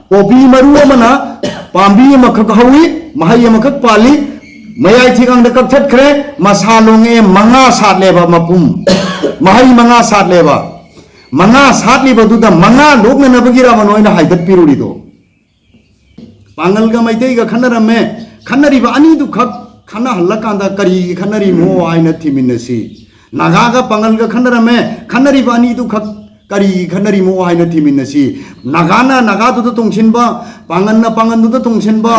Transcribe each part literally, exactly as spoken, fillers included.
Poppy ꯃꯔꯨ ꯑꯃꯅ ꯄꯥꯝꯕꯤ ꯑꯃꯈꯛ ꯍꯧꯏ, ꯃꯍꯩ ꯑꯃꯈꯛ ꯄꯥꯜꯂꯤ, ꯃꯌꯥꯏ ꯊꯤꯒꯥꯡꯗ ꯀꯛꯊꯠꯈ꯭ꯔꯦ, ꯃꯁꯥ ꯂꯣꯡꯉꯛꯑꯦ, ꯃꯉꯥ ꯁꯥꯠꯂꯦꯕ ꯃꯄꯨꯝ, ꯃꯍꯩ ꯃꯉꯥ ꯁꯥꯠꯂꯦꯕ꯫ ꯃꯉꯥ ꯁꯥꯠꯂꯤꯕꯗꯨꯗ ꯃꯉꯥ ꯂꯣꯛꯅꯅꯕꯒꯤꯔꯕ ꯅꯣꯏꯅ ꯍꯥꯏꯗꯠꯄꯤꯔꯨꯔꯤꯗꯣ? ꯄꯥꯡꯒꯜꯒ ꯃꯩꯇꯩꯒ ꯈꯠꯅꯔꯝꯃꯦ, ꯈꯠꯅꯔꯤꯕ ꯑꯅꯤꯗꯨꯈꯛ ꯈꯠꯅꯍꯜꯂꯀꯥꯟꯗ ꯀꯔꯤꯒꯤ ꯈꯠꯅꯔꯤꯃꯣ ꯍꯥꯏꯅ ꯊꯤꯃꯤꯟꯅꯁꯤ꯫ ꯅꯥꯒꯥꯒ ꯄꯥꯡꯒꯜꯒ ꯈꯠꯅꯔꯝꯃꯦ, ꯈꯠꯅꯔꯤꯕ ꯑꯅꯤꯗꯨꯈꯛ ꯀꯔꯤꯒꯤ ꯈꯠꯅꯔꯤꯃꯣ ꯍꯥꯏꯅ ꯊꯤꯃꯤꯟꯅꯁꯤ꯫ ꯅꯥꯒꯥꯅ ꯅꯥꯒꯥꯗꯨꯗ ꯇꯣꯡꯁꯤꯟꯕ, ꯄꯥꯡꯒꯜꯅ ꯄꯥꯡꯒꯜꯗꯨꯗ ꯇꯣꯡꯁꯤꯟꯕ,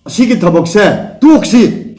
ꯑꯁꯤꯒꯤ ꯊꯕꯛꯁꯦ ꯇꯣꯛꯁꯤ꯫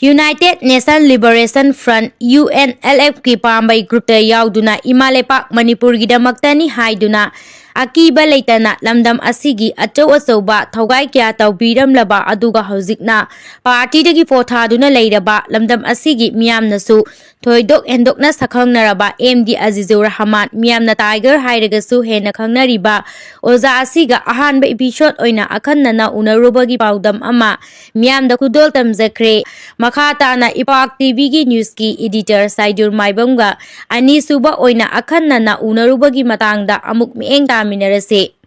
United Nation Liberation Front, U N L F ꯀꯤ ꯄꯥꯝꯕꯩ ꯒ꯭ꯔꯨꯞꯇ ꯌꯥꯎꯗꯨꯅ ꯏꯃꯥ ꯂꯩꯄꯥꯛ ꯃꯅꯤꯄꯨꯔꯒꯤꯗꯃꯛꯇꯅꯤ ꯍꯥꯏꯗꯨꯅ ꯑꯀꯤꯕ ꯂꯩꯇꯅ ꯂꯝꯗꯝ ꯑꯁꯤꯒꯤ ꯑꯆꯧ ꯑꯆꯧꯕ ꯊꯧꯒꯥꯏ ꯀꯌꯥ ꯇꯧꯕꯤꯔꯝꯂꯕ ꯑꯗꯨꯒ ꯍꯧꯖꯤꯛꯅ ꯄꯥꯔꯇꯤꯗꯒꯤ ꯄꯣꯊꯥꯗꯨꯅ ꯂꯩꯔꯕ ꯂꯝꯗꯝ ꯑꯁꯤꯒꯤ ꯃꯤꯌꯥꯝꯅꯁꯨ ꯊꯣꯏꯗꯣꯛ ꯍꯦꯟꯗꯣꯛꯅ ꯁꯛꯈꯪꯅꯔꯕ ꯑꯦꯝ ꯗꯤ ꯑꯖꯤꯖꯨꯔ ꯔꯍꯃꯥꯟ, ꯃꯤꯌꯥꯝꯅ ꯇꯥꯏꯒꯔ ꯍꯥꯏꯔꯒꯁꯨ ꯍꯦꯟꯅ ꯈꯪꯅꯔꯤꯕ ꯑꯣꯖꯥ ꯑꯁꯤꯒ ꯑꯍꯥꯟꯕ ꯏꯄꯤꯁꯣꯗ ꯑꯣꯏꯅ ꯑꯈꯟꯅꯅ ꯎꯅꯔꯨꯕꯒꯤ ꯄꯥꯎꯗꯝ ꯑꯃ ꯃꯤꯌꯥꯝꯗ ꯈꯨꯗꯣꯜ ꯇꯝꯖꯈ꯭ꯔꯦ꯫ ꯃꯈꯥ ꯇꯥꯅ ꯏꯄꯥꯛ ꯇꯤꯚꯤꯒꯤ ꯅ꯭ꯌꯨꯁꯀꯤ ꯏꯗꯤꯇꯔ ꯁꯥꯏꯗꯨꯔ ꯃꯥꯏꯕꯝꯒ ꯑꯅꯤꯁꯨꯕ ꯑꯣꯏꯅ ꯑꯈꯟꯅꯅ ꯎꯅꯔꯨꯕꯒꯤ ꯃꯇꯥꯡꯗ ꯑꯃꯨꯛ ꯃꯤꯠꯌꯦꯡ ꯇꯥꯃꯤꯟꯅꯔꯁꯤ꯫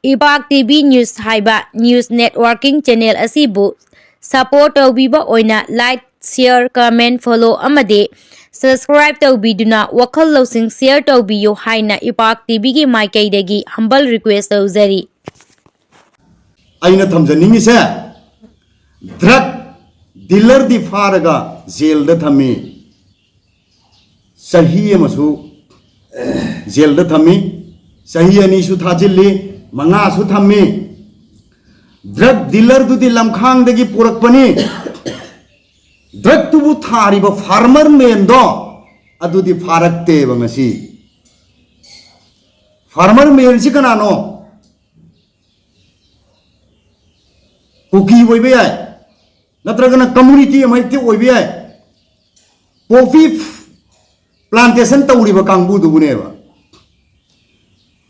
ꯏꯄꯥꯛ ꯇꯤꯚꯤ ꯅ꯭ꯌꯨꯁ ꯍꯥꯏꯕ ꯅ꯭ꯌꯨꯁ ꯅꯦꯠꯋꯥꯔꯀꯤꯡ ꯆꯦꯅꯦꯜ ꯑꯁꯤꯕꯨ ꯁꯄꯣꯔꯠ ꯇꯧꯕꯤꯕ ꯑꯣꯏꯅ ꯂꯥꯏꯛ, ꯁꯤꯌꯔ, ꯀꯃꯦꯟ, ꯐꯣꯂꯣ ꯑꯃꯗꯤ ꯁꯕꯁꯀ꯭ꯔꯥꯏꯕ ꯇꯧꯕꯤꯗꯨꯅ ꯋꯥꯈꯜ ꯂꯧꯁꯤꯡ ꯁꯤꯌꯔ ꯇꯧꯕꯤꯌꯨ ꯍꯥꯏꯅ ꯏꯄꯥꯛ ꯇꯤꯚꯤꯒꯤ ꯃꯥꯏꯀꯩꯗꯒꯤ ꯍꯝꯕꯜ ꯔꯤꯀ꯭ꯋꯦꯁ ꯇꯧꯖꯔꯤ꯫ ꯑꯩꯅ ꯊꯝꯖꯅꯤꯡꯉꯤꯁꯦ, ꯗ꯭ꯔꯒ ꯗꯤꯂꯔꯗꯤ ꯐꯥꯔꯒ ꯖꯦꯜꯗ ꯊꯝꯃꯤ, ꯆꯍꯤ ꯑꯃꯁꯨ ꯖꯦꯜꯗ ꯊꯝꯃꯤ, ꯆꯍꯤ ꯑꯅꯤꯁꯨ ꯊꯥꯖꯤꯜꯂꯤ, ꯃꯉꯥꯁꯨ ꯊꯝꯃꯤ꯫ ꯗ꯭ꯔꯒ ꯗꯤꯂꯔꯗꯨꯗꯤ ꯂꯝꯈꯥꯡꯗꯒꯤ ꯄꯨꯔꯛꯄꯅꯤ꯫ ꯗ꯭ꯔꯒꯇꯨꯕꯨ ꯊꯥꯔꯤꯕ ꯐꯥꯔꯃꯔ ꯃꯦꯟꯗꯣ ꯑꯗꯨꯗꯤ ꯐꯥꯔꯛꯇꯦꯕ ꯉꯁꯤ꯫ ꯐꯥꯔꯃꯔ ꯃꯦꯟꯁꯤ ꯀꯅꯥꯅꯣ? ꯀꯨꯀꯤ ꯑꯣꯏꯕ ꯌꯥꯏ, ꯅꯠꯇ꯭ꯔꯒꯅ ꯀꯝꯃꯨꯅꯤꯇꯤ ꯑꯃ ꯍꯦꯛꯇ ꯑꯣꯏꯕ ꯌꯥꯏ꯫ ꯄꯣꯄꯤ ꯄ꯭ꯂꯥꯟꯇꯦꯁꯟ ꯇꯧꯔꯤꯕ ꯀꯥꯡꯕꯨꯗꯨꯕꯨꯅꯦꯕ꯫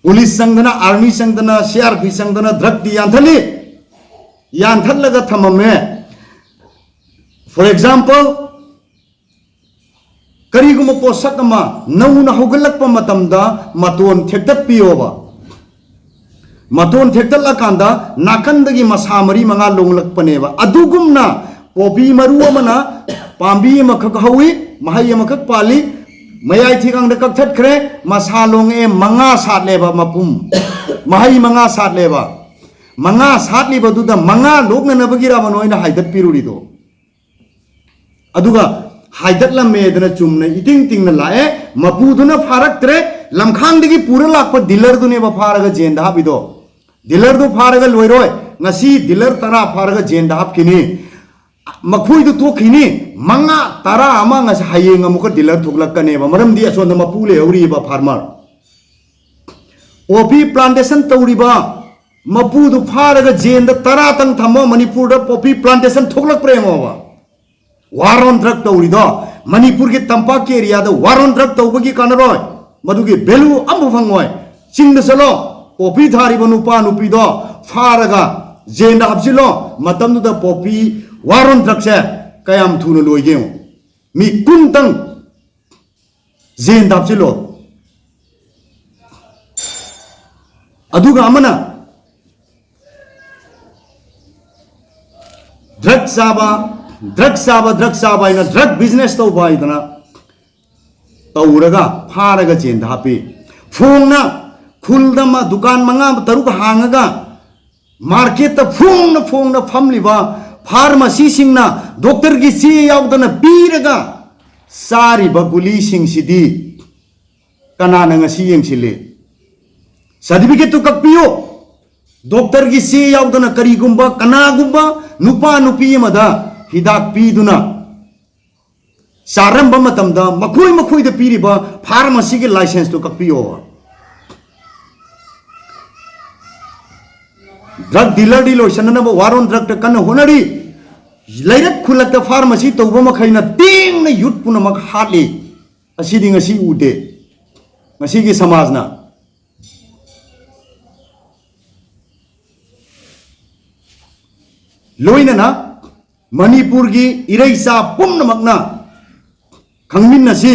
ꯄꯨꯂꯤꯁ ꯆꯪꯗꯅ, ꯑꯥꯔꯃꯤ ꯆꯪꯗꯅ, ꯁꯤ ꯑꯥꯔ ꯄꯤ ꯆꯪꯗꯅ ꯗ꯭ꯔꯒꯇꯤ ꯌꯥꯟꯊꯠꯂꯤ, ꯌꯥꯟꯊꯠꯂꯒ ꯊꯝꯃꯝꯃꯦ꯫ For example, ꯀꯔꯤꯒꯨꯝꯕ ꯄꯣꯠꯁꯛ ꯑꯃ ꯅꯧꯅ ꯍꯧꯒꯠꯂꯛꯄ ꯃꯇꯝꯗ ꯃꯇꯣꯟ ꯊꯦꯛꯇꯠꯄꯤꯌꯣꯕ꯫ ꯃꯇꯣꯟ ꯊꯦꯛꯇꯠꯂꯀꯥꯟꯗ ꯅꯥꯀꯟꯗꯒꯤ ꯃꯁꯥ ꯃꯔꯤ ꯃꯉꯥ ꯂꯣꯡꯂꯛꯄꯅꯦꯕ꯫ ꯑꯗꯨꯒꯨꯝꯅ ꯄꯣꯄꯤ ꯃꯔꯨ ꯑꯃꯅ ꯄꯥꯝꯕꯤ ꯑꯃꯈꯛ ꯍꯧꯏ, ꯃꯍꯩ ꯑꯃꯈꯛ ꯄꯥꯜꯂꯤ, ꯃꯌꯥꯏ ꯊꯤꯒꯥꯡꯗ ꯀꯛꯊꯠꯈ꯭ꯔꯦ, ꯃꯁꯥ ꯂꯣꯡꯉꯛꯑꯦ, ꯃꯉꯥ ꯁꯥꯠꯂꯦꯕ, ꯃꯄꯨꯝ, ꯃꯍꯩ ꯃꯉꯥ ꯁꯥꯠꯂꯦꯕ꯫ ꯃꯉꯥ ꯁꯥꯠꯂꯤꯕꯗꯨꯗ ꯃꯉꯥ ꯂꯣꯛꯅꯅꯕꯒꯤꯔꯕ ꯅꯣꯏꯅ ꯍꯥꯏꯗꯠꯄꯤꯔꯨꯔꯤꯗꯣ? ꯑꯗꯨꯒ ꯍꯥꯏꯗꯠꯂꯝꯃꯦꯗꯅ ꯆꯨꯝꯅ ꯏꯇꯤꯡ ꯇꯤꯡꯅ ꯂꯥꯛꯑꯦ, ꯃꯄꯨꯗꯨꯅ ꯐꯥꯔꯛꯇ꯭ꯔꯦ, ꯂꯝꯈꯥꯡꯗꯒꯤ ꯄꯨꯔ ꯂꯥꯛꯄ ꯗꯤꯂꯔꯗꯨꯅꯦꯕ ꯐꯥꯔꯒ ꯖꯦꯟꯗ ꯍꯥꯞꯄꯤꯗꯣ꯫ ꯗꯤꯂꯔꯗꯨ ꯐꯥꯔꯒ ꯂꯣꯏꯔꯣꯏ, ꯉꯁꯤ ꯗꯤꯂꯔ ꯇꯔꯥ ꯐꯥꯔꯒ ꯖꯦꯟꯗ ꯍꯥꯞꯈꯤꯅꯤ, ꯃꯈꯣꯏꯗꯨ ꯇꯣꯛꯈꯤꯅꯤ, ꯃꯉꯥ ꯇꯔꯥ ꯑꯃ ꯉꯁꯤ ꯍꯌꯦꯡ ꯑꯃꯨꯛꯀ ꯗꯤꯂꯔ ꯊꯣꯛꯂꯛꯀꯅꯦꯕ, ꯃꯔꯝꯗꯤ ꯑꯁꯣꯝꯗ ꯃꯄꯨ ꯂꯩꯍꯧꯔꯤꯕ ꯐꯥꯔꯃꯔ꯫ ꯄꯣꯄꯤ ꯄ꯭ꯂꯥꯟꯇꯦꯁꯟ ꯇꯧꯔꯤꯕ ꯃꯄꯨꯗꯨ ꯐꯥꯔꯒ ꯖꯦꯟꯗ ꯇꯔꯥꯇꯪ ꯊꯝꯃꯣ, ꯃꯅꯤꯄꯨꯔꯗ ꯄꯣꯄꯤ ꯄ꯭ꯂꯥꯟꯇꯦꯁꯟ ꯊꯣꯛꯂꯛꯄ꯭ꯔꯥ ꯌꯦꯡꯉꯣꯕ꯫ ꯋꯥꯔ ꯑꯣꯟ ꯗ꯭ꯔꯛ ꯇꯧꯔꯤꯗꯣ ꯃꯅꯤꯄꯨꯔꯒꯤ ꯇꯝꯄꯥꯛꯀꯤ ꯑꯦꯔꯤꯌꯥꯗ ꯋꯥꯔ ꯑꯣꯟ ꯗ꯭ꯔꯛ ꯇꯧꯕꯒꯤ ꯀꯥꯟꯅꯔꯣꯏ, ꯃꯗꯨꯒꯤ ꯚꯦꯂꯨ ꯑꯃꯐꯥꯎ ꯐꯪꯉꯣꯏ꯫ ꯆꯤꯡꯗ ꯆꯠꯂꯣ, ꯄꯣꯄꯤ ꯊꯥꯔꯤꯕ ꯅꯨꯄꯥ ꯅꯨꯄꯤꯗꯣ ꯐꯥꯔꯒ ꯖꯦꯟꯗ ꯍꯥꯞꯆꯤꯜꯂꯣ, ꯃꯇꯝꯗꯨꯗ ꯄꯣꯄꯤ ꯋꯥꯔ ꯑꯣꯟ ꯗ꯭ꯔꯛꯁꯦ ꯀꯌꯥꯝ ꯊꯨꯅ ꯂꯣꯏꯒꯦ ꯌꯦꯡꯉꯣ꯫ ꯃꯤ ꯀꯨꯟꯇꯪ ꯖꯦꯟꯗ ꯍꯥꯞꯆꯤꯜꯂꯣ꯫ ꯑꯗꯨꯒ ꯑꯃꯅ ꯗ꯭ꯔꯒ ꯆꯥꯕ, ꯗ꯭ꯔꯒ ꯆꯥꯕ, ꯗ꯭ꯔꯒ ꯆꯥꯕ ꯍꯥꯏꯅ ꯗ꯭ꯔꯒ ꯕꯤꯖꯤꯅꯦꯁ ꯇꯧꯕ ꯍꯥꯏꯗꯅ ꯇꯧꯔꯒ ꯐꯥꯔꯒ ꯖꯦꯟꯗ ꯍꯥꯞꯄꯤ꯫ ꯐꯣꯡꯅ ꯈꯨꯜꯗ ꯑꯃ ꯗꯨꯀꯥꯟ ꯃꯉꯥ ꯇꯔꯨꯛ ꯍꯥꯡꯉꯒ ꯃꯥꯔꯀꯦꯠꯇ ꯐꯣꯡꯅ ꯐꯣꯡꯅ ꯐꯝꯂꯤꯕ ꯐꯥꯔꯃꯥꯁꯤꯁꯤꯡꯅ ꯗꯣꯛꯇꯔꯒꯤ ꯆꯦ ꯌꯥꯎꯗꯅ ꯄꯤꯔꯒ ꯆꯥꯔꯤꯕ ꯒꯨꯂꯤꯁꯤꯡꯁꯤꯗꯤ ꯀꯅꯥꯅ ꯉꯁꯤ ꯌꯦꯡꯁꯤꯜꯂꯤ? ꯁꯥꯔꯇꯤꯐꯤꯀꯦꯠꯇꯨ ꯀꯛꯄꯤꯌꯨ꯫ ꯗꯣꯛꯇꯔꯒꯤ ꯆꯦ ꯌꯥꯎꯗꯅ ꯀꯔꯤꯒꯨꯝꯕ ꯀꯅꯥꯒꯨꯝꯕ ꯅꯨꯄꯥ ꯅꯨꯄꯤ ꯑꯃꯗ ꯍꯤꯗꯥꯛ ꯄꯤꯗꯨꯅ ꯆꯥꯔꯝꯕ ꯃꯇꯝꯗ ꯃꯈꯣꯏ ꯃꯈꯣꯏꯗ ꯄꯤꯔꯤꯕ ꯐꯥꯔꯃꯥꯁꯤꯒꯤ ꯂꯥꯏꯁꯦꯟꯁꯇꯨ ꯀꯛꯄꯤꯌꯣ꯫ ꯗ꯭ꯔꯒ ꯗꯤꯂꯔꯗꯤ ꯂꯣꯏꯁꯤꯟꯅꯅꯕ ꯋꯥꯔ ꯑꯣꯟ ꯗ꯭ꯔꯛꯇ ꯀꯟꯅ ꯍꯣꯠꯅꯔꯤ꯫ ꯂꯩꯔꯛ ꯈꯨꯜꯂꯛꯇ ꯐꯥꯔꯃꯥꯁꯤ ꯇꯧꯕ ꯃꯈꯩꯅ ꯇꯦꯡꯅ ꯌꯨꯠ ꯄꯨꯝꯅꯃꯛ ꯍꯥꯠꯂꯤ꯫ ꯑꯁꯤꯗꯤ ꯉꯁꯤ ꯎꯗꯦ꯫ ꯉꯁꯤꯒꯤ ꯁꯃꯥꯖꯅ ꯂꯣꯏꯅꯅ ꯃꯅꯤꯄꯨꯔꯒꯤ ꯏꯔꯩꯆꯥ ꯄꯨꯝꯅꯃꯛꯅ ꯈꯪꯃꯤꯟꯅꯁꯤ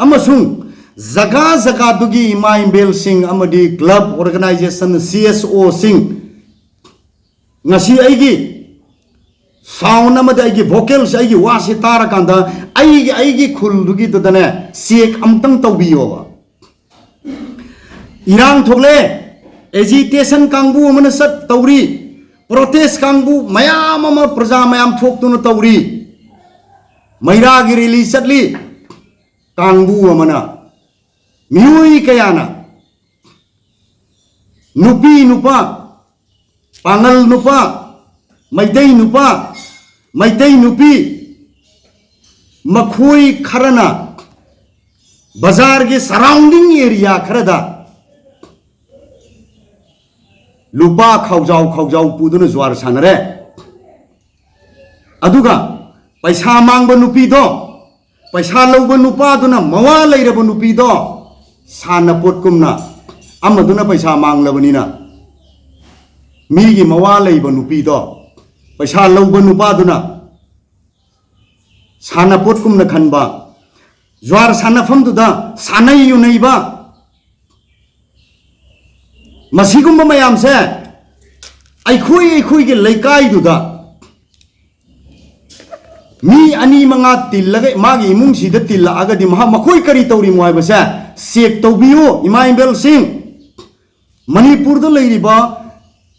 ꯑꯃꯁꯨꯡ ꯖꯒꯥ ꯖꯒꯥꯗꯨꯒꯤ ꯏꯃꯥ ꯏꯕꯦꯜꯁꯤꯡ ꯑꯃꯗꯤ club organization, C S O ꯁꯤꯡ, ꯉꯁꯤ ꯑꯩꯒꯤ sound ꯑꯃꯗꯤ ꯑꯩꯒꯤ vocals, ꯑꯩꯒꯤ ꯋꯥꯁꯤ ꯇꯥꯔꯀꯥꯟꯗ ꯑꯩꯒꯤ, ꯑꯩꯒꯤ ꯈꯨꯜꯗꯨꯒꯤꯗꯨꯗꯅꯦ check ꯑꯃꯨꯛꯇꯪ ꯇꯧꯕꯤꯌꯣꯕ꯫ ꯏꯔꯥꯡ ꯊꯣꯛꯂꯦ, agitation ꯀꯥꯡꯕꯨ ꯑꯃꯅ ꯆꯠ ꯇꯧꯔꯤ, protest ꯀꯥꯡꯕꯨ ꯃꯌꯥꯝ ꯑꯃ, ꯄ꯭ꯔꯖꯥ ꯃꯌꯥꯝ ꯊꯣꯛꯇꯨꯅ ꯇꯧꯔꯤ, ꯃꯩꯔꯥꯒꯤ rally ꯆꯠꯂꯤ ꯀꯥꯡꯕꯨ ꯑꯃꯅ, ꯃꯤꯑꯣꯏ ꯀꯌꯥꯅ, ꯅꯨꯄꯤ ꯅꯨꯄꯥ, ꯄꯥꯉꯜ ꯅꯨꯄꯥ, ꯃꯩꯇꯩ ꯅꯨꯄꯥ, ꯃꯩꯇꯩ ꯅꯨꯄꯤ, ꯃꯈꯣꯏ ꯈꯔꯅ ꯕꯖꯥꯔꯒꯤ surrounding area ꯈꯔꯗ ꯂꯨꯄꯥ ꯈꯥꯎꯖꯥꯎ ꯈꯥꯎꯖꯥꯎ ꯄꯨꯗꯨꯅ ꯖ꯭ꯋꯥꯔ ꯁꯥꯟꯅꯔꯦ꯫ ꯑꯗꯨꯒ ꯄꯩꯁꯥ ꯃꯥꯡꯕ ꯅꯨꯄꯤꯗꯣ, ꯄꯩꯁꯥ ꯂꯧꯕ ꯅꯨꯄꯥꯗꯨꯅ ꯃꯋꯥ ꯂꯩꯔꯕ ꯅꯨꯄꯤꯗꯣ ꯁꯥꯟꯅꯄꯣꯠꯀꯨꯝꯅ, ꯑꯃꯗꯨꯅ ꯄꯩꯁꯥ ꯃꯥꯡꯂꯕꯅꯤꯅ, ꯃꯤꯒꯤ ꯃꯋꯥ ꯂꯩꯕ ꯅꯨꯄꯤꯗꯣ, ꯄꯩꯁꯥ ꯂꯧꯕ ꯅꯨꯄꯥꯗꯨꯅ ꯁꯥꯟꯅꯄꯣꯠꯀꯨꯝꯅ ꯈꯟꯕ, ꯖ꯭ꯋꯥꯔ ꯁꯥꯟꯅꯐꯝꯗꯨꯗ ꯁꯥꯟꯅꯩ ꯌꯨꯅꯩꯕ, ꯃꯁꯤꯒꯨꯝꯕ ꯃꯌꯥꯝꯁꯦ ꯑꯩꯈꯣꯏ, ꯑꯩꯈꯣꯏꯒꯤ ꯂꯩꯀꯥꯏꯗꯨꯗ ꯃꯤ ꯑꯅꯤ ꯃꯉꯥ ꯇꯤꯜꯂꯒ, ꯃꯥꯒꯤ ꯏꯃꯨꯡꯁꯤꯗ ꯇꯤꯜꯂꯛꯑꯒꯗꯤ ꯃꯍꯥꯛ, ꯃꯈꯣꯏ ꯀꯔꯤ ꯇꯧꯔꯤꯃꯣ ꯍꯥꯏꯕꯁꯦ check ꯇꯧꯕꯤꯌꯨ, ꯏꯃꯥ ꯏꯕꯦꯜꯁꯤꯡ꯫ ꯃꯅꯤꯄꯨꯔꯗ ꯂꯩꯔꯤꯕ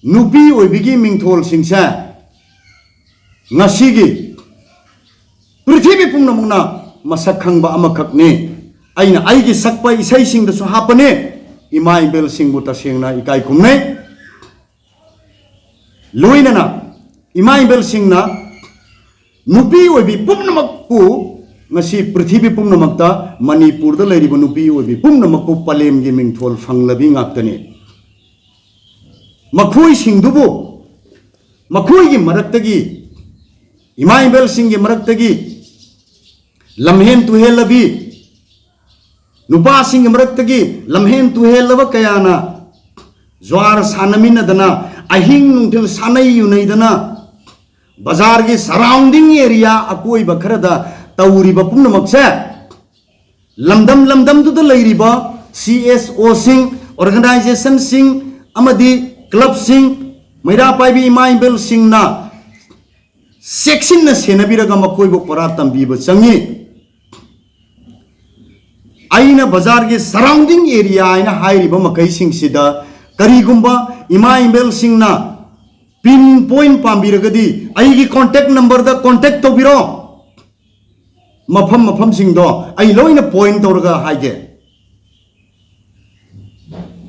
ꯅꯨꯄꯤ ꯑꯣꯏꯕꯤꯒꯤ ꯃꯤꯡꯊꯣꯜꯁꯤꯡꯁꯦ ꯉꯁꯤꯒꯤ ꯄ꯭ꯔꯤꯊꯤꯕꯤ ꯄꯨꯝꯅꯃꯛꯅ ꯃꯁꯛ ꯈꯪꯕ ꯑꯃꯈꯛꯅꯤ꯫ ꯑꯩꯅ ꯑꯩꯒꯤ ꯁꯛꯄ ꯏꯁꯩꯁꯤꯡꯗꯁꯨ ꯍꯥꯞꯄꯅꯤ꯫ ꯏꯃꯥ ꯏꯕꯦꯜꯁꯤꯡꯕꯨ ꯇꯁꯦꯡꯅ ꯏꯀꯥꯏ ꯈꯨꯝꯅꯩ꯫ ꯂꯣꯏꯅꯅ ꯏꯃꯥ ꯏꯕꯦꯜꯁꯤꯡꯅ ꯅꯨꯄꯤ ꯑꯣꯏꯕꯤ ꯄꯨꯝꯅꯃꯛꯄꯨ, ꯉꯁꯤ ꯄ꯭ꯔꯤꯊꯤꯕꯤ ꯄꯨꯝꯅꯃꯛꯇ ꯃꯅꯤꯄꯨꯔꯗ ꯂꯩꯔꯤꯕ ꯅꯨꯄꯤ ꯑꯣꯏꯕꯤ ꯄꯨꯝꯅꯃꯛꯄꯨ ꯄꯂꯦꯝꯒꯤ ꯃꯤꯡꯊꯣꯜ ꯐꯪꯂꯕꯤ ꯉꯥꯛꯇꯅꯤ꯫ ꯃꯈꯣꯏꯁꯤꯡꯗꯨꯕꯨ, ꯃꯈꯣꯏꯒꯤ ꯃꯔꯛꯇꯒꯤ, ꯏꯃꯥ ꯏꯕꯦꯜꯁꯤꯡꯒꯤ ꯃꯔꯛꯇꯒꯤ ꯂꯝꯍꯦꯟ ꯇꯨꯍꯦꯜꯂꯕꯤ, ꯅꯨꯄꯥꯁꯤꯡꯒꯤ ꯃꯔꯛꯇꯒꯤ ꯂꯝꯍꯦꯟ ꯇꯨꯍꯦꯜꯂꯕ ꯀꯌꯥꯅ ꯖ꯭ꯋꯥꯔ ꯁꯥꯟꯅꯃꯤꯟꯅꯗꯅ, ꯑꯍꯤꯡ ꯅꯨꯡꯊꯤꯜ ꯁꯥꯟꯅꯩ ꯌꯨꯅꯩꯗꯅ, ꯕꯖꯥꯔꯒꯤ surrounding area, ꯑꯀꯣꯏꯕ ꯈꯔꯗ ꯇꯧꯔꯤꯕ ꯄꯨꯝꯅꯃꯛꯁꯦ ꯂꯝꯗꯝ ꯂꯝꯗꯝꯗꯨꯗ ꯂꯩꯔꯤꯕ ꯁꯤ ꯑꯦꯁ ꯑꯣꯁꯤꯡ, ꯑꯣꯔꯒꯅꯥꯏꯖꯦꯁꯟꯁꯤꯡ ꯑꯃꯗꯤ ꯀ꯭ꯂꯕꯁꯤꯡ, ꯃꯩꯔꯥ ꯄꯥꯏꯕꯤ ꯏꯃꯥ ꯏꯕꯦꯜꯁꯤꯡꯅ ꯆꯦꯛꯁꯤꯟꯅ ꯁꯦꯟꯅꯕꯤꯔꯒ ꯃꯈꯣꯏꯕꯨ ꯄꯔꯥ ꯇꯝꯕꯤꯕ ꯆꯪꯉꯤ꯫ ꯑꯩꯅ ꯕꯖꯥꯔꯒꯤ ꯁꯔꯥꯎꯟꯗꯤꯡ ꯑꯦꯔꯤꯌꯥ ꯍꯥꯏꯅ ꯍꯥꯏꯔꯤꯕ ꯃꯈꯩꯁꯤꯡꯁꯤꯗ ꯀꯔꯤꯒꯨꯝꯕ ꯏꯃꯥ ꯏꯕꯦꯜꯁꯤꯡꯅ ꯄꯤꯟ ꯄꯣꯏꯟ ꯄꯥꯝꯕꯤꯔꯒꯗꯤ ꯑꯩꯒꯤ ꯀꯣꯟꯇꯦꯛ ꯅꯝꯕꯔꯗ ꯀꯣꯟꯇꯦꯛ ꯇꯧꯕꯤꯔꯣ꯫ ꯃꯐꯝ ꯃꯐꯝꯁꯤꯡꯗꯣ ꯑꯩ ꯂꯣꯏꯅ ꯄꯣꯏꯟ ꯇꯧꯔꯒ ꯍꯥꯏꯒꯦ꯫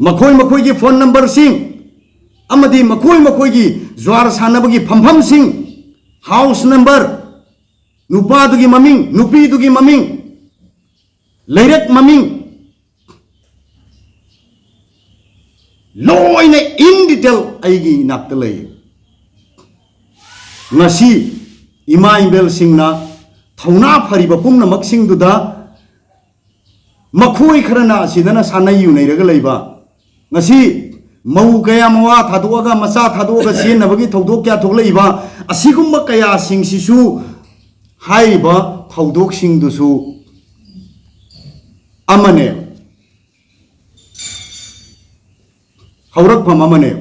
ꯃꯈꯣꯏ ꯃꯈꯣꯏꯒꯤ ꯐꯣꯟ ꯅꯝꯕꯔꯁꯤꯡ ꯑꯃꯗꯤ ꯃꯈꯣꯏ ꯃꯈꯣꯏꯒꯤ ꯖ꯭ꯋꯥꯔ ꯁꯥꯟꯅꯕꯒꯤ ꯐꯝꯐꯝꯁꯤꯡ, ꯍꯥꯎꯁ ꯅꯝꯕꯔ, ꯅꯨꯄꯥꯗꯨꯒꯤ ꯃꯃꯤꯡ, ꯅꯨꯄꯤꯗꯨꯒꯤ ꯃꯃꯤꯡ, ꯂꯩꯔꯛ ꯃꯃꯤꯡ, ꯂꯣꯏꯅ in detail ꯑꯩꯒꯤ ꯏꯅꯥꯛꯇ ꯂꯩ꯫ ꯉꯁꯤ ꯏꯃꯥ ꯏꯕꯦꯜꯁꯤꯡꯅ ꯊꯧꯅꯥ ꯐꯔꯤꯕ ꯄꯨꯝꯅꯃꯛꯁꯤꯡꯗꯨꯗ ꯃꯈꯣꯏ ꯈꯔꯅ ꯑꯁꯤꯗꯅ ꯁꯥꯟꯅꯩ ꯌꯨꯅꯩꯔꯒ ꯂꯩꯕ, ꯉꯁꯤ ꯃꯧ ꯀꯌꯥ ꯃꯋꯥ ꯊꯥꯗꯣꯛꯑꯒ ꯃꯆꯥ ꯊꯥꯗꯣꯛꯑꯒ ꯆꯦꯟꯅꯕꯒꯤ ꯊꯧꯗꯣꯛ ꯀꯌꯥ ꯊꯣꯛꯂꯛꯏꯕ, ꯑꯁꯤꯒꯨꯝꯕ ꯀꯌꯥꯁꯤꯡꯁꯤꯁꯨ ꯍꯥꯏꯔꯤꯕ ꯊꯧꯗꯣꯛꯁꯤꯡꯗꯨꯁꯨ ꯑꯃꯅꯦ꯫ ꯍꯧꯔꯛꯐꯝ ꯑꯃꯅꯦ꯫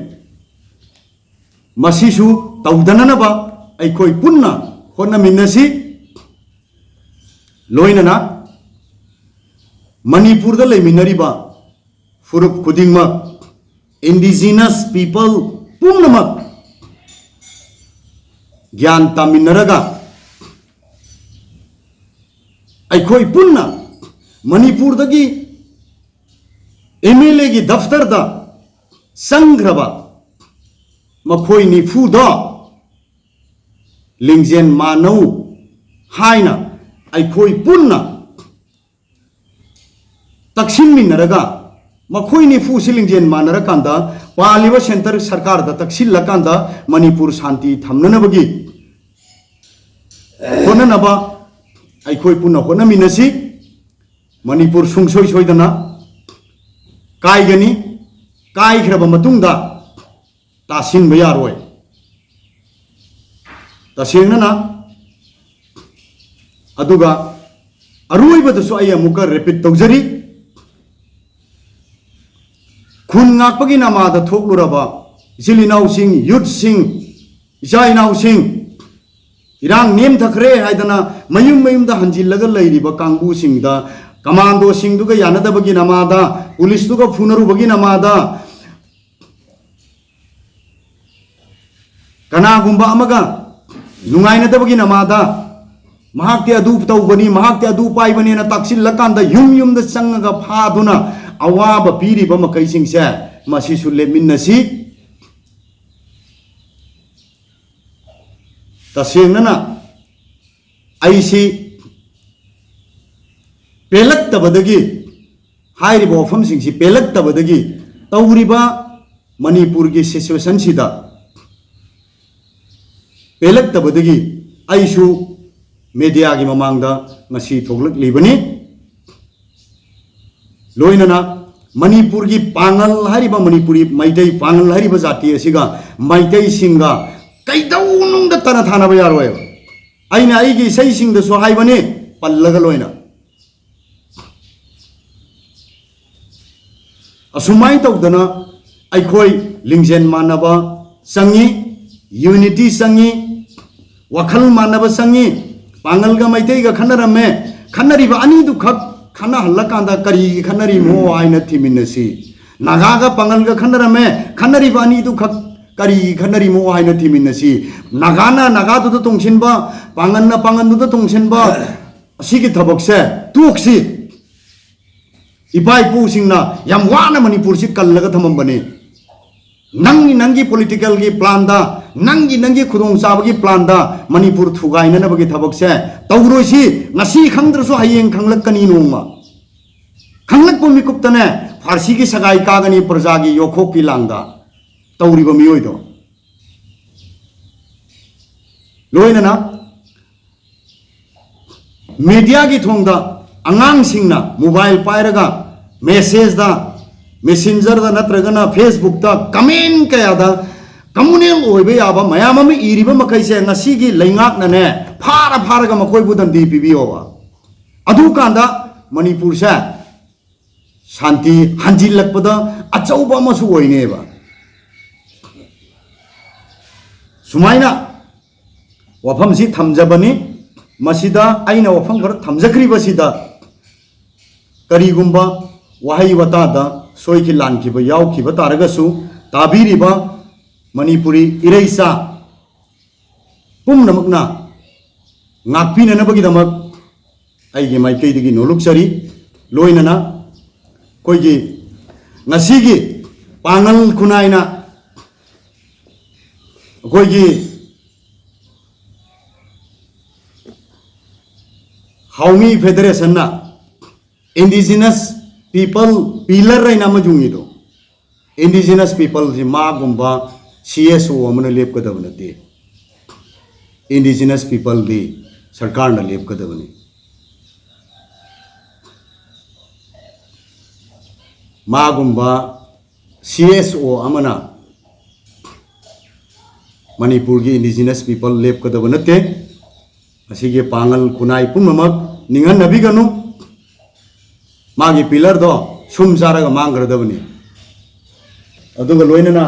ꯃꯁꯤꯁꯨ ꯇꯧꯗꯅꯅꯕ ꯑꯩꯈꯣꯏ ꯄꯨꯟꯅ ꯍꯣꯠꯅꯃꯤꯟꯅꯁꯤ꯫ ꯂꯣꯏꯅꯅ ꯃꯅꯤꯄꯨꯔꯗ ꯂꯩꯃꯤꯟꯅꯔꯤꯕ ꯐꯨꯔꯨꯞ ꯈꯨꯗꯤꯡꯃꯛ, indigenous people ꯄꯨꯝꯅꯃꯛ ꯒ꯭ꯌꯥꯟ ꯇꯥꯃꯤꯟꯅꯔꯒ ꯑꯩꯈꯣꯏ ꯄꯨꯟꯅ ꯃꯅꯤꯄꯨꯔꯗꯒꯤ ꯑꯦꯝ ꯑꯦꯜ ꯑꯦꯒꯤ ꯗꯐꯇꯔꯗ ꯆꯪꯈ꯭ꯔꯕ ꯃꯈꯣꯏ ꯅꯤꯐꯨꯗꯣ ꯂꯤꯡꯖꯦꯜ ꯃꯥꯟꯅꯧ ꯍꯥꯏꯅ ꯑꯩꯈꯣꯏ ꯄꯨꯟꯅ ꯇꯛꯁꯤꯟꯃꯤꯟꯅꯔꯒ, ꯃꯈꯣꯏ ꯅꯤꯐꯨꯁꯤ ꯂꯤꯡꯖꯦꯜ ꯃꯥꯟꯅꯔꯀꯥꯟꯗ ꯄꯥꯜꯂꯤꯕ ꯁꯦꯟꯇꯔ ꯁꯔꯀꯥꯔꯗ ꯇꯛꯁꯤꯜꯂꯀꯥꯟꯗ ꯃꯅꯤꯄꯨꯔ ꯁꯥꯟꯇꯤ ꯊꯝꯅꯅꯕꯒꯤ ꯍꯣꯠꯅꯅꯕ ꯑꯩꯈꯣꯏ ꯄꯨꯟꯅ ꯍꯣꯠꯅꯃꯤꯟꯅꯁꯤ꯫ ꯃꯅꯤꯄꯨꯔ ꯁꯨꯡꯁꯣꯏ ꯁꯣꯏꯗꯅ ꯀꯥꯏꯒꯅꯤ꯫ ꯀꯥꯏꯈ꯭ꯔꯕ ꯃꯇꯨꯡꯗ ꯇꯥꯁꯤꯟꯕ ꯌꯥꯔꯣꯏ꯫ ꯇꯁꯦꯡꯅꯅ ꯑꯗꯨꯒ ꯑꯔꯣꯏꯕꯗꯁꯨ ꯑꯩ ꯑꯃꯨꯛꯀ ꯔꯤꯄꯤꯠ ꯇꯧꯖꯔꯤ, ꯈꯨꯟ ꯉꯥꯛꯄꯒꯤ ꯅꯃꯥꯗ ꯊꯣꯛꯂꯨꯔꯕ ꯏꯆꯤꯜ ꯏꯅꯥꯎꯁꯤꯡ, ꯌꯨꯠꯁꯤꯡ, ꯏꯆꯥ ꯏꯅꯥꯎꯁꯤꯡ, ꯏꯔꯥꯡ ꯅꯦꯝꯊꯈ꯭ꯔꯦ ꯍꯥꯏꯗꯅ ꯃꯌꯨꯝ ꯃꯌꯨꯝꯗ ꯍꯟꯖꯤꯜꯂꯒ ꯂꯩꯔꯤꯕ ꯀꯥꯡꯕꯨꯁꯤꯡꯗ, ꯀꯃꯥꯟꯗꯣꯁꯤꯡꯗꯨꯒ ꯌꯥꯅꯗꯕꯒꯤ ꯅꯃꯥꯗ, ꯄꯨꯂꯤꯁꯇꯨꯒ ꯐꯨꯅꯔꯨꯕꯒꯤ ꯅꯃꯥꯗ, ꯀꯅꯥꯒꯨꯝꯕ ꯑꯃꯒ ꯅꯨꯡꯉꯥꯏꯅꯗꯕꯒꯤ ꯅꯃꯥꯗ, ꯃꯍꯥꯛꯇꯤ ꯑꯗꯨ ꯇꯧꯕꯅꯤ, ꯃꯍꯥꯛꯇꯤ ꯑꯗꯨ ꯄꯥꯏꯕꯅꯦꯅ ꯇꯥꯛꯁꯤꯜꯂꯀꯥꯟꯗ ꯌꯨꯝ ꯌꯨꯝꯗ ꯆꯪꯉꯒ ꯐꯥꯗꯨꯅ ꯑꯋꯥꯕ ꯄꯤꯔꯤꯕ ꯃꯈꯩꯁꯤꯡꯁꯦ, ꯃꯁꯤꯁꯨ ꯂꯦꯞꯃꯤꯟꯅꯁꯤ꯫ ꯇꯁꯦꯡꯅꯅ ꯑꯩꯁꯤ ꯄꯦꯜꯂꯛꯇꯕꯗꯒꯤ, ꯍꯥꯏꯔꯤꯕ ꯋꯥꯐꯝꯁꯤꯡꯁꯤ ꯄꯦꯜꯂꯛꯇꯕꯗꯒꯤ ꯇꯧꯔꯤꯕ ꯃꯅꯤꯄꯨꯔꯒꯤ ꯁꯤꯆꯨꯋꯦꯁꯟꯁꯤꯗ ꯄꯦꯜꯂꯛꯇꯕꯗꯒꯤ ꯑꯩꯁꯨ ꯃꯦꯗꯤꯌꯥꯒꯤ ꯃꯃꯥꯡꯗ ꯉꯁꯤ ꯊꯣꯛꯂꯛꯂꯤꯕꯅꯤ꯫ ꯂꯣꯏꯅꯅ ꯃꯅꯤꯄꯨꯔꯒꯤ ꯄꯥꯉꯜ ꯍꯥꯏꯔꯤꯕ, ꯃꯅꯤꯄꯨꯔꯤ ꯃꯩꯇꯩ ꯄꯥꯉꯜ ꯍꯥꯏꯔꯤꯕ ꯖꯥꯇꯤ ꯑꯁꯤꯒ ꯃꯩꯇꯩꯁꯤꯡꯒ ꯀꯩꯗꯧꯅꯨꯡꯗ ꯇꯅ ꯊꯥꯅꯕ ꯌꯥꯔꯣꯏꯕ꯫ ꯑꯩꯅ ꯑꯩꯒꯤ ꯏꯁꯩꯁꯤꯡꯗꯁꯨ ꯍꯥꯏꯕꯅꯤ, ꯄꯜꯂꯒ ꯂꯣꯏꯅ꯫ ꯑꯁꯨꯃꯥꯏꯅ ꯇꯧꯗꯅ ꯑꯩꯈꯣꯏ ꯂꯤꯡꯖꯦꯜ ꯃꯥꯟꯅꯕ ꯆꯪꯉꯤ, ꯌꯨꯅꯤꯇꯤ ꯆꯪꯉꯤ, ꯋꯥꯈꯜ ꯃꯥꯟꯅꯕ ꯆꯪꯉꯤ꯫ ꯄꯥꯉꯜꯒ ꯃꯩꯇꯩꯒ ꯈꯠꯅꯔꯝꯃꯦ, ꯈꯠꯅꯔꯤꯕ ꯑꯅꯤꯗꯨꯈꯛ ꯈꯠꯅꯍꯜꯂꯀꯥꯟꯗ ꯀꯔꯤꯒꯤ ꯈꯠꯅꯔꯤꯃꯣ ꯍꯥꯏꯅ ꯊꯤꯃꯤꯟꯅꯁꯤ꯫ ꯅꯥꯒꯥꯒ ꯄꯥꯉꯜꯒ ꯈꯠꯅꯔꯝꯃꯦ, ꯈꯠꯅꯔꯤꯕ ꯑꯅꯤꯗꯨꯈꯛ ꯀꯔꯤꯒꯤ ꯈꯠꯅꯔꯤꯃꯣ ꯍꯥꯏꯅ ꯊꯤꯃꯤꯟꯅꯁꯤ꯫ ꯅꯥꯒꯥꯅ ꯅꯥꯒꯥꯗꯨꯗ ꯇꯣꯡꯁꯤꯟꯕ, ꯄꯥꯉꯜꯅ ꯄꯥꯉꯜꯗꯨꯗ ꯇꯣꯡꯁꯤꯟꯕ, ꯑꯁꯤꯒꯤ ꯊꯕꯛꯁꯦ ꯇꯣꯛꯁꯤ꯫ ꯏꯄꯥ ꯏꯄꯨꯁꯤꯡꯅ ꯌꯥꯝ ꯋꯥꯅ ꯃꯅꯤꯄꯨꯔꯁꯤ ꯀꯜꯂꯒ ꯊꯝꯃꯝꯕꯅꯤ꯫ ꯅꯪꯒꯤ ꯅꯪꯒꯤ ꯄꯣꯂꯤꯇꯤꯀꯦꯜꯒꯤ ꯄ꯭ꯂꯥꯟꯗ, ꯅꯪꯒꯤ ꯅꯪꯒꯤ ꯈꯨꯗꯣꯡꯆꯥꯕꯒꯤ ꯄ꯭ꯂꯥꯟꯗ ꯃꯅꯤꯄꯨꯔ ꯊꯨꯒꯥꯏꯅꯅꯕꯒꯤ ꯊꯕꯛꯁꯦ ꯇꯧꯔꯣꯏꯁꯤ꯫ ꯉꯁꯤ ꯈꯪꯗ꯭ꯔꯁꯨ ꯍꯌꯦꯡ ꯈꯪꯂꯛꯀꯅꯤ ꯅꯣꯡꯃ꯫ ꯈꯪꯂꯛꯄ ꯃꯤꯀꯨꯞꯇꯅꯦ ꯐꯥꯔꯁꯤꯒꯤ ꯁꯒꯥꯏ ꯀꯥꯒꯅꯤ ꯄ꯭ꯔꯖꯥꯒꯤ ꯌꯣꯛꯈꯣꯛꯀꯤ ꯂꯥꯡꯗ ꯇꯧꯔꯤꯕ ꯃꯤꯑꯣꯏꯗꯣ꯫ ꯂꯣꯏꯅꯅ ꯃꯦꯗꯤꯌꯥꯒꯤ ꯊꯣꯡꯗ ꯑꯉꯥꯡꯁꯤꯡꯅ ꯃꯣꯕꯥꯏꯜ ꯄꯥꯏꯔꯒ ꯃꯦꯁꯦꯖꯇ, ꯃꯦꯁꯦꯟꯖꯔꯗ ꯅꯠꯇ꯭ꯔꯒꯅ ꯐꯦꯁꯕꯨꯛꯇ ꯀꯃꯦꯟ ꯀꯌꯥꯗ ꯀꯃꯨꯅꯦꯜ ꯑꯣꯏꯕ ꯌꯥꯕ ꯃꯌꯥꯝ ꯑꯃ ꯏꯔꯤꯕ ꯃꯈꯩꯁꯦ ꯉꯁꯤꯒꯤ ꯂꯩꯉꯥꯛꯅꯅꯦ ꯐꯥꯔ ꯐꯥꯔꯒ ꯃꯈꯣꯏꯕꯨ ꯗꯟꯗꯤ ꯄꯤꯕꯤꯌꯣꯕ꯫ ꯑꯗꯨꯀꯥꯟꯗ ꯃꯅꯤꯄꯨꯔꯁꯦ ꯁꯥꯟꯇꯤ ꯍꯟꯖꯤꯜꯂꯛꯄꯗ ꯑꯆꯧꯕ ꯑꯃꯁꯨ ꯑꯣꯏꯅꯦꯕ꯫ ꯁꯨꯃꯥꯏꯅ ꯋꯥꯐꯝꯁꯤ ꯊꯝꯖꯕꯅꯤ꯫ ꯃꯁꯤꯗ ꯑꯩꯅ ꯋꯥꯐꯝ ꯈꯔ ꯊꯝꯖꯈ꯭ꯔꯤꯕꯁꯤꯗ ꯀꯔꯤꯒꯨꯝꯕ ꯋꯥꯍꯩ ꯋꯥꯇꯥꯗ ꯁꯣꯏꯈꯤ ꯂꯥꯟꯈꯤꯕ ꯌꯥꯎꯈꯤꯕ ꯇꯥꯔꯒꯁꯨ, ꯇꯥꯕꯤꯔꯤꯕ ꯃꯅꯤꯄꯨꯔꯤ ꯏꯔꯩꯆꯥ ꯄꯨꯝꯅꯃꯛꯅ ꯉꯥꯛꯄꯤꯅꯅꯕꯒꯤꯗꯃꯛ ꯑꯩꯒꯤ ꯃꯥꯏꯀꯩꯗꯒꯤ ꯅꯣꯂꯨꯛꯆꯔꯤ꯫ ꯂꯣꯏꯅꯅ ꯑꯩꯈꯣꯏꯒꯤ ꯉꯁꯤꯒꯤ ꯄꯥꯡꯒꯜ ꯈꯨꯅꯥꯏꯅ ꯑꯩꯈꯣꯏꯒꯤ ꯍꯥꯎꯃꯤ ꯐꯦꯗꯔꯦꯁꯟꯅ indigenous people pillar ꯍꯥꯏꯅ ꯑꯃ ꯌꯨꯡꯉꯤꯗꯣ, indigenous peopleꯁꯤ ꯃꯥꯒꯨꯝꯕ C S O ꯑꯃꯅ ꯂꯦꯞꯀꯗꯕ ꯅꯠꯇꯦ꯫ Indigenous peopleꯗꯤ ꯁꯔꯀꯥꯔꯅ ꯂꯦꯞꯀꯗꯕꯅꯤ꯫ ꯃꯥꯒꯨꯝꯕ C S O ꯑꯃꯅ ꯃꯅꯤꯄꯨꯔꯒꯤ indigenous people ꯂꯦꯞꯀꯗꯕ ꯅꯠꯇꯦ꯫ ꯃꯁꯤꯒꯤ ꯄꯥꯡꯒꯜ ꯈꯨꯟꯅꯥꯏ ꯄꯨꯝꯅꯃꯛ ꯅꯤꯡꯍꯟꯅꯕꯤꯒꯅꯨ꯫ ꯃꯥꯒꯤ pillarꯗꯣ ꯁꯨꯝ ꯆꯥꯔꯒ ꯃꯥꯡꯈ꯭ꯔꯗꯕꯅꯤ꯫ ꯑꯗꯨꯒ ꯂꯣꯏꯅꯅ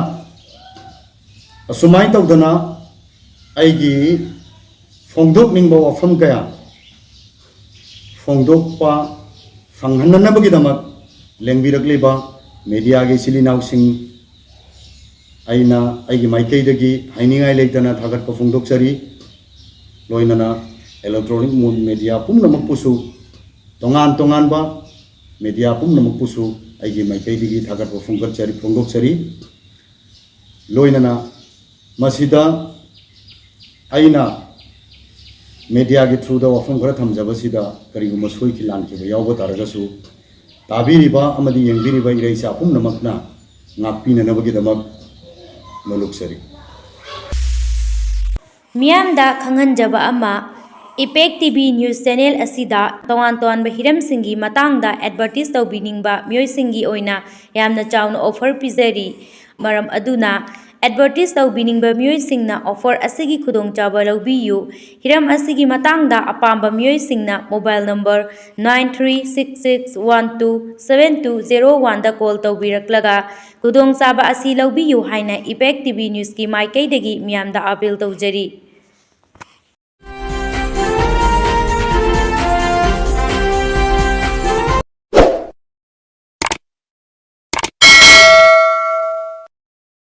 ꯑꯁꯨꯃꯥꯏꯅ ꯇꯧꯗꯅ ꯑꯩꯒꯤ ꯐꯣꯡꯗꯣꯛꯅꯤꯡꯕ ꯋꯥꯐꯝ ꯀꯌꯥ ꯐꯣꯡꯗꯣꯛꯄ ꯐꯪꯍꯟꯅꯅꯕꯒꯤꯗꯃꯛ ꯂꯦꯡꯕꯤꯔꯛꯂꯤꯕ mediaꯒꯤ ꯏꯆꯤꯜ ꯏꯅꯥꯎꯁꯤꯡ, ꯑꯩꯅ ꯑꯩꯒꯤ ꯃꯥꯏꯀꯩꯗꯒꯤ ꯍꯥꯏꯅꯤꯡꯉꯥꯏ ꯂꯩꯇꯅ ꯊꯥꯒꯠꯄ ꯐꯣꯡꯗꯣꯛꯆꯔꯤ꯫ ꯂꯣꯏꯅꯅ electronic media ꯄꯨꯝꯅꯃꯛꯄꯨꯁꯨ, ꯇꯣꯉꯥꯟ ꯇꯣꯉꯥꯟꯕ media ꯄꯨꯝꯅꯃꯛꯄꯨꯁꯨ ꯑꯩꯒꯤ ꯃꯥꯏꯀꯩꯗꯒꯤ ꯊꯥꯒꯠꯄ ꯐꯣꯡꯒꯠꯆꯔꯤ, ꯐꯣꯡꯗꯣꯛꯆꯔꯤ꯫ ꯂꯣꯏꯅꯅ ꯃꯁꯤꯗ ꯑꯩꯅ mediaꯒꯤ throughꯗ ꯋꯥꯐꯝ ꯈꯔ ꯊꯝꯖꯕꯁꯤꯗ ꯀꯔꯤꯒꯨꯝꯕ ꯁꯣꯏꯈꯤ ꯂꯥꯟꯈꯤꯕ ꯌꯥꯎꯕ ꯇꯥꯔꯒꯁꯨ, ꯇꯥꯕꯤꯔꯤꯕ ꯑꯃꯗꯤ ꯌꯦꯡꯕꯤꯔꯤꯕ ꯏꯔꯩꯆꯥ ꯄꯨꯝꯅꯃꯛꯅ ꯉꯥꯛꯄꯤꯅꯅꯕꯒꯤꯗꯃꯛ ꯅꯣꯂꯨꯛꯆꯔꯤ꯫ ꯃꯤꯌꯥꯝꯗ ꯈꯪꯍꯟꯖꯕ ꯑꯃ, Impact T V news channel ꯑꯁꯤꯗ ꯇꯣꯉꯥꯟ ꯇꯣꯉꯥꯟꯕ ꯍꯤꯔꯝꯁꯤꯡꯒꯤ ꯃꯇꯥꯡꯗ advertise ꯇꯧꯕꯤꯅꯤꯡꯕ ꯃꯤꯑꯣꯏꯁꯤꯡꯒꯤ ꯑꯣꯏꯅ ꯌꯥꯝꯅ ꯆꯥꯎꯅ offer ꯄꯤꯖꯔꯤ꯫ ꯃꯔꯝ ꯑꯗꯨꯅ ꯑꯦꯗꯚꯔꯇꯤꯁ ꯇꯧꯕꯤꯅꯤꯡꯕ ꯃꯤꯑꯣꯏꯁꯤꯡꯅ ꯑꯣꯐꯔ ꯑꯁꯤꯒꯤ ꯈꯨꯗꯣꯡꯆꯥꯕ ꯂꯧꯕꯤꯌꯨ꯫ ꯍꯤꯔꯝ ꯑꯁꯤꯒꯤ ꯃꯇꯥꯡꯗ ꯑꯄꯥꯝꯕ ꯃꯤꯑꯣꯏꯁꯤꯡꯅ mobile number nine three six six one two seven two zero oneꯗ ꯀꯣꯜ ꯇꯧꯕꯤꯔꯛꯂꯒ ꯈꯨꯗꯣꯡꯆꯥꯕ ꯑꯁꯤ ꯂꯧꯕꯤꯌꯨ ꯍꯥꯏꯅ ꯏꯝꯄꯦꯛ ꯇꯤ ꯚꯤ ꯅ꯭ꯌꯨꯁꯀꯤ ꯃꯥꯏꯀꯩꯗꯒꯤ ꯃꯤꯌꯥꯝꯗ ꯑꯥꯄꯤꯜ ꯇꯧꯖꯔꯤ꯫